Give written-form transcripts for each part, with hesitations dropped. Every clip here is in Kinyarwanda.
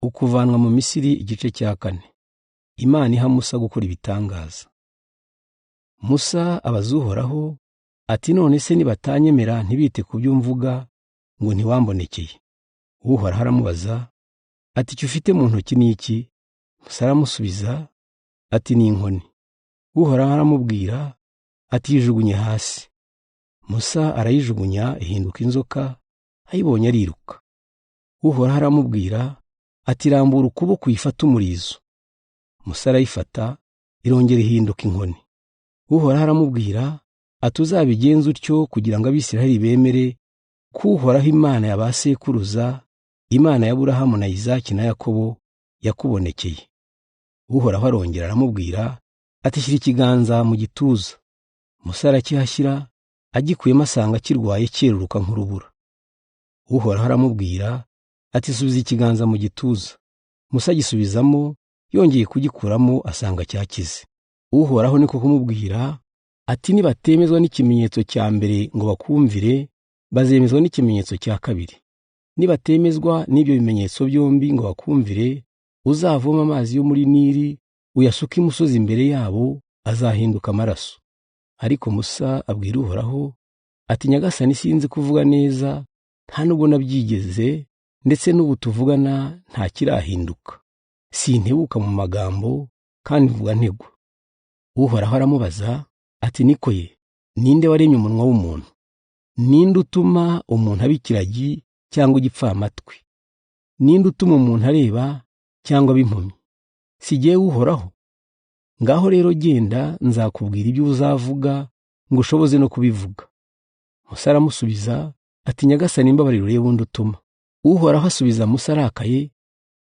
Ukuvanwa mu Misiri igice cya 4. Imana iha Musa gukora ibitangaza. Musa abaza Uhoraho ati none se nibatanyemera ntibite ku byo mvuga ngo ntiwambonekeye. Uhoraho aramubaza ati icyo ufite mu ntoki ni iki? Musa aramusubiza ati ni inkoni. Uhoraho aramubwira ati yijugunye hasi. Musa arayijugunya ihinduka inzoka, ayibonye ariruka. Uhoraho aramubwira ati rambura ukuboko uyifate umurizo. Musa arayifata irongera ihinduka inkoni. Uhoraho aramubwira ati uzabigenze utyo kugira ngo Abisirayeli bemere ko Uhoraho Imana ya ba sekuruza, Imana ya Aburahamu na Izaki na Yakobo yakubonekeye. Uhoraho arongera aramubwira ati shyira ikiganza mu gituza. Musa arakihashyira, agikuyemo asanga kirwaye cyeruruka nk'urubura. Uhoraho aramubwira ati subiza ikiganza mu gituza. Musa agisubizamo, yongeye kugikuramo asanga cyakize. Uhoraho niko kumubwira ati nibatemezwa n'ikimenyetso cya mbere ngo bakumvire, bazemezwa n'ikimenyetso cya kabiri. Nibatemezwa n'ibyo bimenyetso byombi ngo bakumvire, uzavoma amazi yo muri Nili uyasuke imusozi imbere yabo, azahinduka amaraso. Ariko Musa abwira Uhoraho ati Nyagasani, sinzi kuvuga neza, nta nubwo nabyigeze, ndetse n'ubu tuvugana nta kirahinduka. Sintebuka mu magambo kandi mvuga ntegwa. Uhoraho aramubaza ati niko ye, ninde waremye umunwa w'umuntu? Ninde utuma umuntu aba ikiragi cyangwa igipfamatwi? Ninde utuma umuntu areba cyangwa aba impumyi? Si jyewe Uhoraho? Ngaho rero genda, nzakubwira ibyo uzavuga ngo ushoboze no kubivuga. Musa aramusubiza ati Nyagasani, mbabarira urebe undi utuma. Uhoraho asubiza Musa arakaye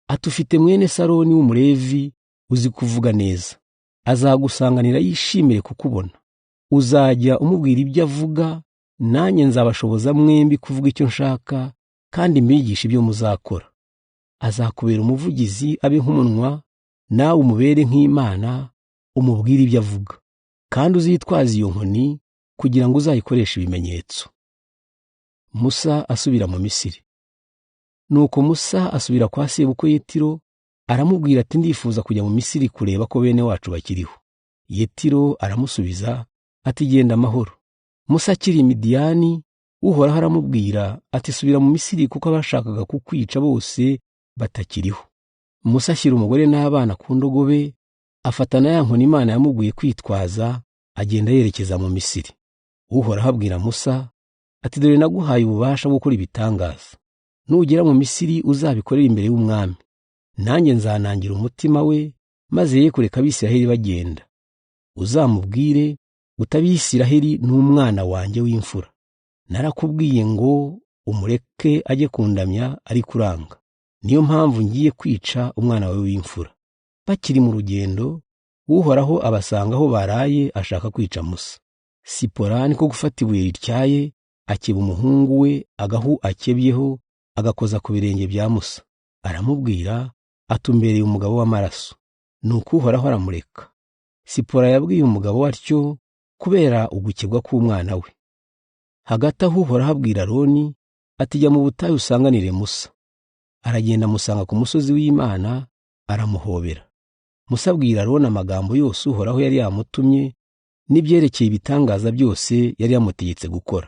ati ufite mwene Saroni w'Umulevi uzi kuvuga neza, azagusanganira yishimire kukubona. Uzajya umubwira ibyo avuga, nanjye nzabashoboza mwembi kuvuga icyo nshaka kandi mbigishe ibyo muzakora. Azakubera umuvugizi abe nk'umunwa, nawe umubere nk'Imana, umubwire ibyo avuga. Kandi uzitwaze iyo nkoni kugira ngo uzayikoreshe ibimenyetso. Musa asubira mu Misiri. Nuko Musa asubira kwa sebukwe Yetiro, aramubwira ati ndifuza kujya mu Misiri kureba ko bene wacu bakiriho. Yetiro aramusubiza ati genda amahoro. Musa akiri i Midiyani, Uhoraho aramubwira ati subira mu Misiri kuko abashakaga kukwica bose batakiriho. Musa ashyira umugore n'abana ku ndogobe, afata na ya nkoni Imana yamubwiye kwitwaza, agenda yerekeza mu Misiri. Uhoraho abwira Musa ati dore naguhaye ububasha bwo gukora ibitangaza. Nugera mu Misiri uzabikorera imbere y'umwami, nanjye nzanangira umutima we maze ye kureka Abisiraheli bagenda. Uzamubwire uti Abisiraheli ni umwana wanjye w'imfura, narakubwiye ngo umureke ajye kundamya ariko uranga. Niyo mpamvu ngiye kwica umwana wawe w'imfura. Bakiri mu rugendo, Uhoraho abasanga aho baraye ashaka kwica Musa. Sipora niko gufata ibuye rityaye, akeba umuhungu we agahu akebyeho, agakoza ku birenge bya Musa. Aramubwira atumbereye umugabo w'amaraso. Nuko Uhoraho aramureka. Sipora yabwiye umugabo atyo kubera ugukebwa k'umwana we. Hagati aho Uhoraho abwira Aroni ati jya mu butayu usanganire Musa. Aragenda amusanga ku musozi w'Imana, aramuhobera. Musa abwira Aroni amagambo yose Uhoraho yari yamutumye n'ibyerekeye ibitangaza byose yari yamutegetse gukora.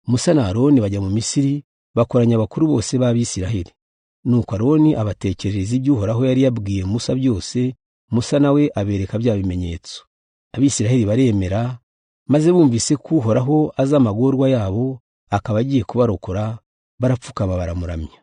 Musa na Aroni bajya mu Misiri, bakoranya abakuru bose b'Abisiraheli. Nuko Aroni abatekerereza ibyo Uhoraho yari yabwiye Musa byose, Musa nawe abereka bya bimenyetso. Abisiraheli baremera, maze bumvise ko Uhoraho azi amagorwa yabo akaba agiye kubarokora, barapfukama baramuramya.